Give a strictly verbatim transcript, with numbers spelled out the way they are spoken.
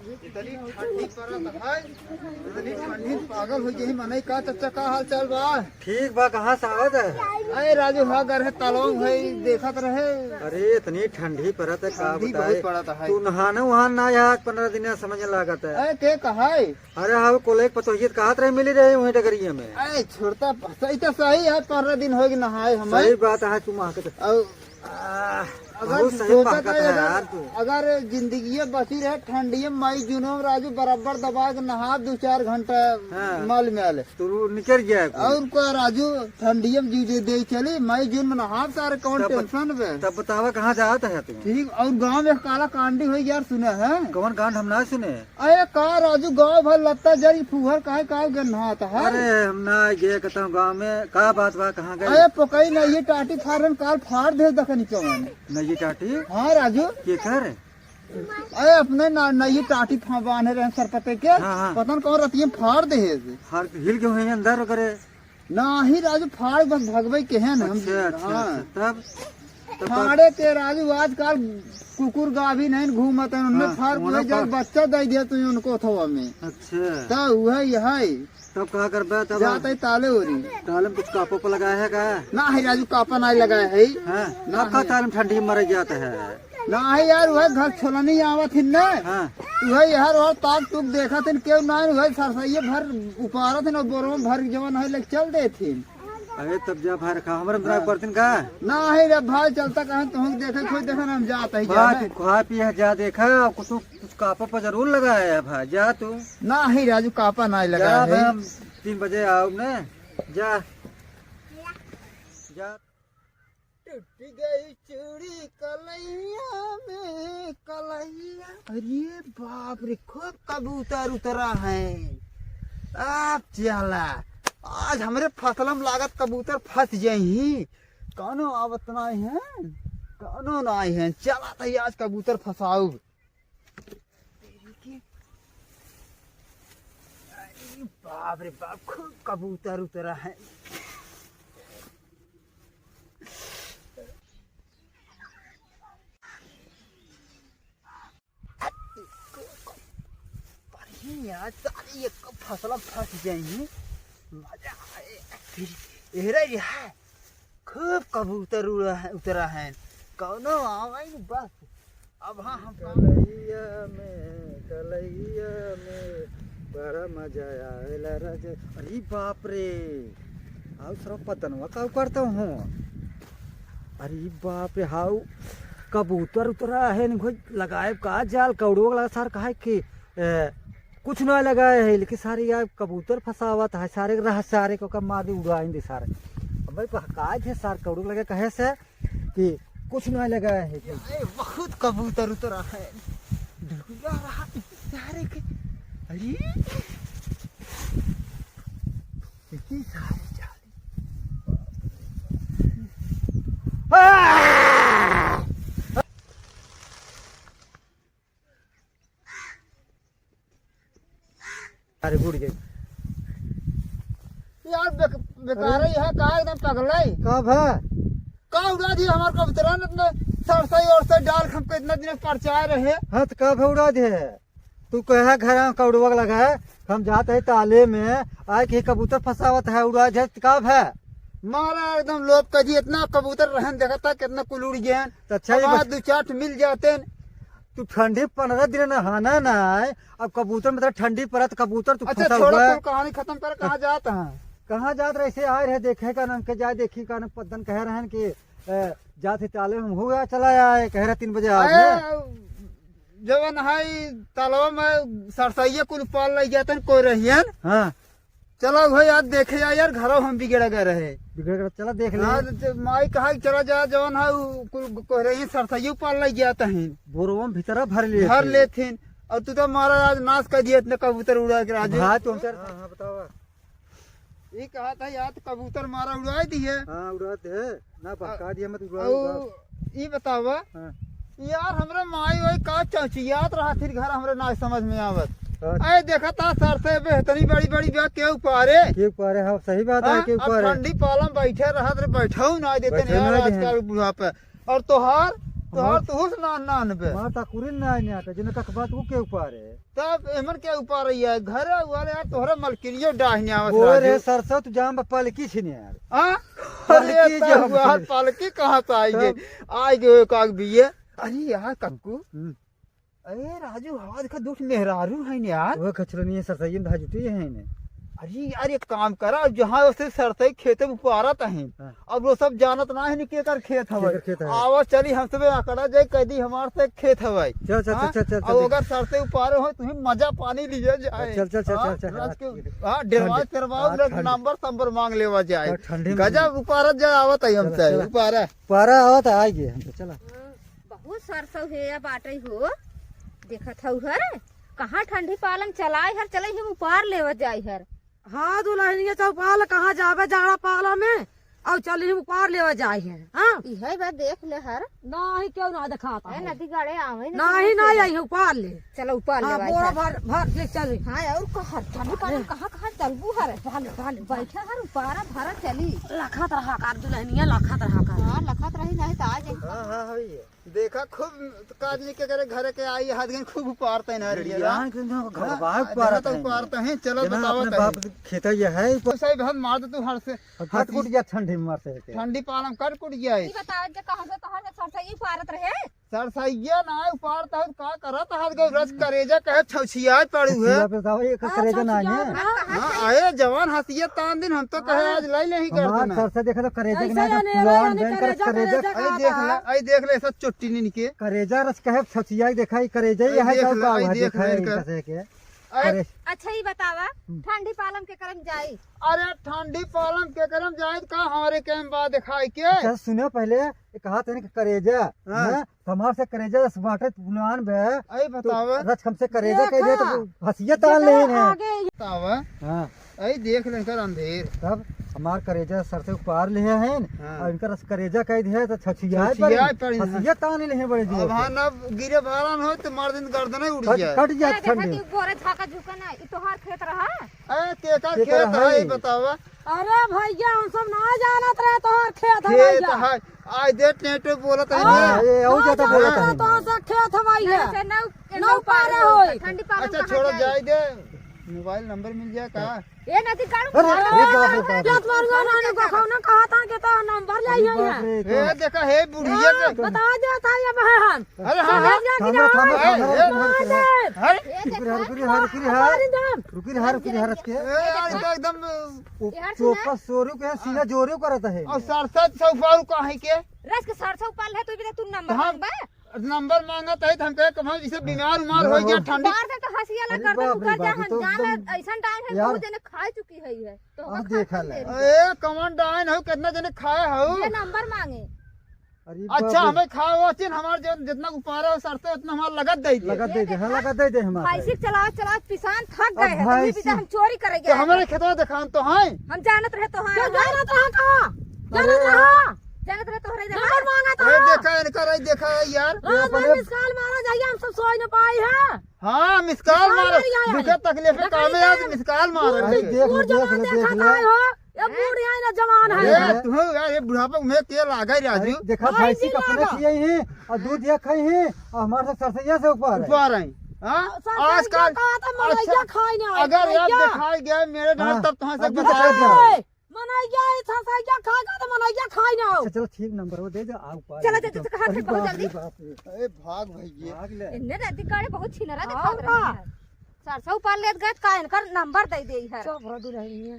इतनी ठंडी पड़त है, इतनी ठंडी में पागल हो गई। मनई का, चचा, का हाल चाल बा? ठीक बा, कहाँ से आवत है? अरे राजू, हाँ, घर है, तलवा है, देखत रहे। अरे, इतनी ठंडी पड़त है, का ठंडी बताए? बहुत पड़त है। तू नहाने वहान ना आया, पन्द्रह दिन समझ लागत है। अरे, के कहा है? अरे, हाँ, कोले के पतोहियत कहत रहे, मिली रहे वहीं डगरिया में। अरे, छोड़ता, सही तो सही है, पन्द्रह दिन हो गए नहाए हमें। सही बात है, तू वहाँ के तो। और आह, अगर बहुत सही सोचत बात है है, अगर, यार तू। अगर जिंदगी बची रहे ठंडी में, मई जून में राजू बराबर दबा के नहा दो चार घंटा हाँ। मल में आले। तू निकल गया है कोई। और का राजू ठंडी में जीव दे, दे चली, मई जून में नहा सारे, कौन तब बत-, tension बे? तब बतावा कहाँ जात है तू? ठीक, और गाँव में काला कांडी हुई यार, सुना है? कौन कांड हम ना सुने? अरे का राजू, गाँव भर लत्ता जरी फुहर काहे, काहे गन्हात है? अरे हम ना गए कहता हूँ गाँव में, का बात बा, कहाँ गए? अरे पकई नहीं, ये टाटी फारन काल फाड़ दे दखनी कौन? नहीं टाटी? हाँ राजू। के कर? अरे अपने ना, नहीं टाटी फा-, बांधे रहे सरपते के, हाँ, हाँ। पता न कौन रतिये में फाड़ दे है। हर हिल के हुए अंदर करे। नाही राजू, फाड़ बस भगवे के है ना हम। अच्छा, अच्छा, हाँ। अच्छा, तब, तब फाड़े के राजू, आजकल कुकुर गाभिन है, घूमत है, उनमें हाँ, फाड़ उन्हें कोई जब फाड़। बच्चा दे दिया तू उनको थवा में। अच्छा। तब वह यह है। तब का करबे तब? जाते ताले ओरी। ताले में कुछ कापो पर लगाया है का? नाही राजू, कापा नहीं लगाया है। हाँ, ना तब का है। ताले में ठंडी में मर जाता है। नाही यार, वह घर छोलनी आवत हिन ना। हाँ। वह यार, वह ताक टूक देखत हिन, केहू ना, वह सरसइये भर उपारत हिन और बोरवा में भर जवन है, लेके चल देथिन। अरे तब जा भाई रखा, हमरे में हाँ। पड़तिन का? नाही रे भाई, चलता कहाँ तुहूँ देखे, कोई देखे ना, हम जात ही भाई, जाना। तू खा पी है, जा देखा, कुछ, कुछ कापा पर जरूर लगाया है भाई, जा तू। नाही राजू, कापा नहीं लगा जा है। भाई, हम तीन बजे आओ ने, जा, जा। टूट गई चूड़ी कलैया में, कलैया। अरे बाप रे, खूब कबूतर उतरा है। आप चला, आज हमरे फसलम लागत कबूतर फंस जाई। कौनो आवत नाई है, कौनो नाई है। चला त आज कबूतर फंसाऊ। अरे बाप रे बाप, खूब कबूतर उतरा है। बढ़िया, सारी एक फसला फंस जाई, मजा आए। फिर एहरा रहा, खूब कबूतर उड़ा है, उतरा है, कौनो आवे न बस। अब हाँ, हम कलैया में, कलैया में बड़ा मजा आवेला राजा। अरे बाप रे, आओ सरवा पतनवा का करता हूँ। अरे बाप रे, हाउ कबूतर उतरा है, इनको लगाए का जाल, कौड़ो वाला सर कहा है कि, ए, कुछ ना लगाए है, लेकिन सारे यार कबूतर फंसावत है, सारे रह, सारे को का मार दे, उड़ाइन दे सारे। अब भाई बहकाए थे सार, कौड़ो लगे कहे से कि कुछ ना लगाए है कि। ए, बहुत कबूतर उतरा है, ढुकुआ रहा सारे के। अरे, इतनी सारी जाली। आ! अरे, उड़ गई। यार, बेक-, बेकार ही है, का एकदम पगलाई? का भा? का उड़ा दिया हमार कबूतरन, इतना सरसई ओरसई डाल के हमको इतना दिन परचाए रहे। हाँ, तो का भा उड़ा दे? तू कहे घर में कौड़वा लगा है, हम जात है ताले में, आए के कबूतर फंसावत है, उड़ा दे, तो का भा? मारा एकदम लोभ कर दिए, इतना कबूतर रहन देखा था, कितना कुल उड़ गए हैं। तो अच्छा, ये हमारा बस दो चार ठो मिल जाते हैं। तू ठंडी पन्द्रह दिन नहाना ना आए, अब कबूतर में तो ठंडी पड़त, कबूतर तू अच्छा, फंसा छोड़ा, हुआ है। तू कहानी खत्म कर, कहाँ जात है? कहाँ जात रहे? ऐसे आए रहे, देखे का नाम के जाए, देखी का नाम पद्दन कहे रहन कि, ए, जात ही ताले में हो गया, चला आए, कहे रहे तीन बजे आओ अरे, ने। जवन है तालवा में सरसैया कुल पाल लग जाते हैं, कोई रहियन। हाँ। चला भाई, आज देखे जा यार, घरों हम बिगड़ गए रहे। बिगड़ गए, चला देख ले। हाँ, तो माई कहा कि चला जा, जवन है उ कुल कोहरे ही सरसैया पाल लग जाता है। बोरवा में भीतरा भर ले भर थे। लेथिन। और तू तो मारा आज नाश कर दिया इतने कबूतर उड़ा के राजू। हाँ, तुम सर। हाँ, हाँ, बताओ। ये कहा था यार, तो कबूतर मारा उड़ा दिए। हाँ, उड़ा दे। ना, बहका दिया मत, उड़ाओ, और उड़ाओ। ई बतावा, हाँ। यार, हमरे माई ओई का चौचियात रहा थी घर, हमरे ना समझ में आवत। अच्छा। अरे, देखा था सर से बेहतरी बड़ी बड़ी बा, के उपारे? के उपारे, हाँ, सही बात है, हाँ, के अब उपारे? ठंडी पाला में बैठे रहत रे, बैठऊ ना देते बैठे नहीं ना यार, देते हैं। आजकल बुढ़ापे। और तोहार तोहर हमार तो होश ना, ना आनबे। हमार ठाकुरिन ना आने आता, जिन्हें कख बात वो के ऊपर है। तब एमन के ऊपर है, घरे वाले यार, तोहरे मलकिनियो डाहने आवत वो रे राजू। सरसों तू जाम बा पलकी छिने यार। हाँ? अरे पलकी तब जाम यार, बा। पलकी कहाँ से आई गई? तब? आई गई काग बिये। अरे यार, कक्कू। हम्म। अरे राजू, हवा देखा, दुख मेहरारू है यार। वो खचरनी है, सरसई में धाजुटी है इन्हें। अरे यार, एक काम करा, जहाँ उसे सरसई खेते में उपारत है, हाँ। अब वो सब जानत ना है, केकर खेत हवे। केकर खेत हवे। आवा चली, हम सब अकड़ा जाए, कह दी हमार से खेत हवे। चल, चल, हाँ? चल, चल, चल, अब चल। अगर सरसई उपारे हो, तुम्हें मजा पानी लिए जाए। चल, चल, चल, हाँ? चल, चल, रात हाँ, के, ठीक है। हाँ, डेरवा हाँ, तेरवा हाँ, लोग हाँ, नंबर संबर मांग लेवा जाए। हाँ, ठंडी में गजब उपारत जाए, आवत है चला, हमसे, चला। उपारा। उपारा आवत है, आ गए हम तो, चला। बहुत सरसों है या बाटे हो, देखत हऊ हर, कहाँ ठंडी पालम चलाए हर, चले हम उपार लेवत जाए हर। हाँ दुल्हनिया चौपाल कहाँ जावे जाड़ा पाला में, और चल हम उपार लेवत जाए हैं, हाँ? इहे बा देख ले हर। नाही क्यों ना दिखाता ए है। नदी गाड़े आवे ना नहीं, तुमसे। नहीं आई है उपार ले। चलो उपार हाँ, लेवाई बोरा हर। भर, भर ले चल। हाँ और कहाँ ठंडी पालम कहाँ कहाँ चलबू हर? भाले, भाले, बैठा हर उपारा भरा चली। लखत रहा कर दुल्हनिया, लखत रहा कर। हाँ लखत रही नहीं तो आ जाए। हाँ, हाँ, हाँ, ये। देखा, खूब काजनी के करे घरे के आई, हाथ गन खूब उपारते हैं ना रे, रेडिया। यहाँ के जो हाँ, घरवा हाँ, उपारत देखा तो है। उपारते हैं, चलो जना बताओ अपने तनी। बाप के खेत ये है, ऊपर तो सही बहन मार दे तू हर से। और कट कुट गया ठंडी में मारते हैं के। ठंडी पालम कट कुट गया है। ये बताओ जे कहाँ से तोहर से सरसई उपारत रहे? सरसैया ना उपारत है, का करत हाथ गो रस करेजा कहे छौछिया पड़ू है। छौछिया पे बताओ, ये हाँ, करेजा ना छौछिया है। ना। हाँ, आए जवान हंसिया तान दिन, हम तो कहे हाँ। आज लाई नहीं कर हमार देना। सरसई देखा तो करेजा के ऐसे ना, यानी पुरान यानी भयंकर करेजा, करेजा। करेजा। आई देख ले, आई देख ले, ऐसा चुट्टी नहीं निके। करेजा रस कहे छौछिया, देखा, ई करेजा, आई यह देख है ले, का आई है, देख देखा ले है इनका। इनका से के। अरे। अरे। अच्छा, ई बतावा, हम्म। ठंडी पालम के करम जाई? अरे, ठंडी पालम के करम जाई, का हमारे के में बा दिखाई के? अच्छा, सुनो पहले, ये कहा तनी कि करेजा, हाँ। हैं? तो हमार से करेजा रस बाटे पुलान बे। आई तो बतावा। रच हमसे करेजा कह दे तो देखा। हंसिया तान देखा ले ने। आगे। बतावा। हाँ। आई देख ले कर अंधेर। तब हमार करेजा सर से उपार ले हैं, हाँ। और इनकर रस करेजा कह दे तो छछिया छछिया पड़ी। पड़ी। हंसिया तान ले हैं बड़े जोर अब से। हाँ, ना गिरे बारन हो तो मार दिन गर्दन ही उड़ कट, जाए। कट जाए अरे, देखा ठंडी। कि बोरे झाका झुका ना, ई तोहार खेत रहा? ए, केकर केकर खेत है, है? ई बतावा। अरे भैया, हम सब ना जानत रहे तोहार खेत है खेत भैया। है। आज दे टेंटो बोलत है हाँ, ना। ये और ना ज्यादा बोलत जानत है। तो सब खेत है भैया। नहीं, से ना, ना ना पारे पारे होई। होई। ठंडी पालम अच्छा, कहाँ छोड़ो, जाई? जाए दे। मोबाइल नंबर मिल जाए का? ए, नदी काढ़ू अरे, मारो। अरे, बाप रे, बाप रे। खेत मारू ना, ना, देखो ना, कहा था कि तो नंबर ले अरे, आई है। बाप रे, ए, तो देखा, हे बुढ़िया हाँ, के। बता दे था ये बहन। अरे हाँ, हाँ। समझ गया कि थामा, ना? थामा, ए, थामा, ए, थामा, थामा। अरे। ए, रुक रहा, देखा, रुक रहा, रुक रहा। हमारी दाम। रुक रहा, रुक रहा, रुक के। ए, यार, इनका एकदम, उ, यार, सुना। चोपा सोरू के सीना जोरू करत है। और सरसत सौफारू काहे के? रस के सरसों उपाल है, तू भी तो तू नंबर तो हम मांगबा। नंबर मांगत है, तो हम कहे, कमाल, जैसे बीमार उमार हो गया, ठंडी। बाहर से तो हंसिया ला अरे कर दे, बाप रे उकर जा, बाप, ये हम तो जान एकदम ऐसन डाइन है, यार। बहुत जने खा चुकी है, ये। तो अब ओकर देखा खातिर ले। ले। ए, कौन डाइन हो, कितना जने खाए हो? ये नंबर मांगे। अरे अच्छा, बाप रे। हमें खाओ, चिन हमार जो जितना उपारा हो सरते, उतना हमार लगत दे दे। लगत दे दे, हाँ, देखा? लगत दे दे हमार। भैंसी के चलावत, चलावत पिसान थक अब गए हैं, तो ये भैंसी। भी तो हम चोरी करे तो गए हमारे हैं। खेतवा देखान तो है। हम जानत रहे तो हैं, क्यों हम जानत रहा का? अरे। जानत रहा? जानत रहे तोहरे नंबर रहा? मांगा था। अरे देखा, इनका रही देखा है यार। रात भर अपने मिस कॉल मारा जाइए, हम सब सोई न पाई है। हाँ, मिस कॉल मारो। दुखे तकलीफ में कामे आज मिस कॉल मारो। अरे देख लो, देख लो, देख लो। ये बूढ़ है ना जवान है। अरे तू यार, ये बुढ़ापा में के लागे राजू? अरे देखा, भैंसी का अपने खियाई है और दूध ये खाई है और हमारे सब सरसैया से ऊपर है। ऊपर है। हाँ? आजकल कहा था मनैया खाई ना, अगर यार दिखाई गया मेरे घर हाँ। तब तुहां से बता दो। मनैया, ई सरसैया खा गया तो मनैया खाई ना हो। अच्छा, चलो ठीक, नंबर वो दे दो, आओ पार। चलो, चलो, चलो, कहाँ थे, बहुत जल्दी। अरे बाप रे। अरे भाग भैया। भाग ले। इन्ने राती काड़े बहुत छिनरा दिखात रहे हैं। सरसों उपार लेत गए, का इनकर नंबर दे दे है। चुप रहो, दुल्हनिया।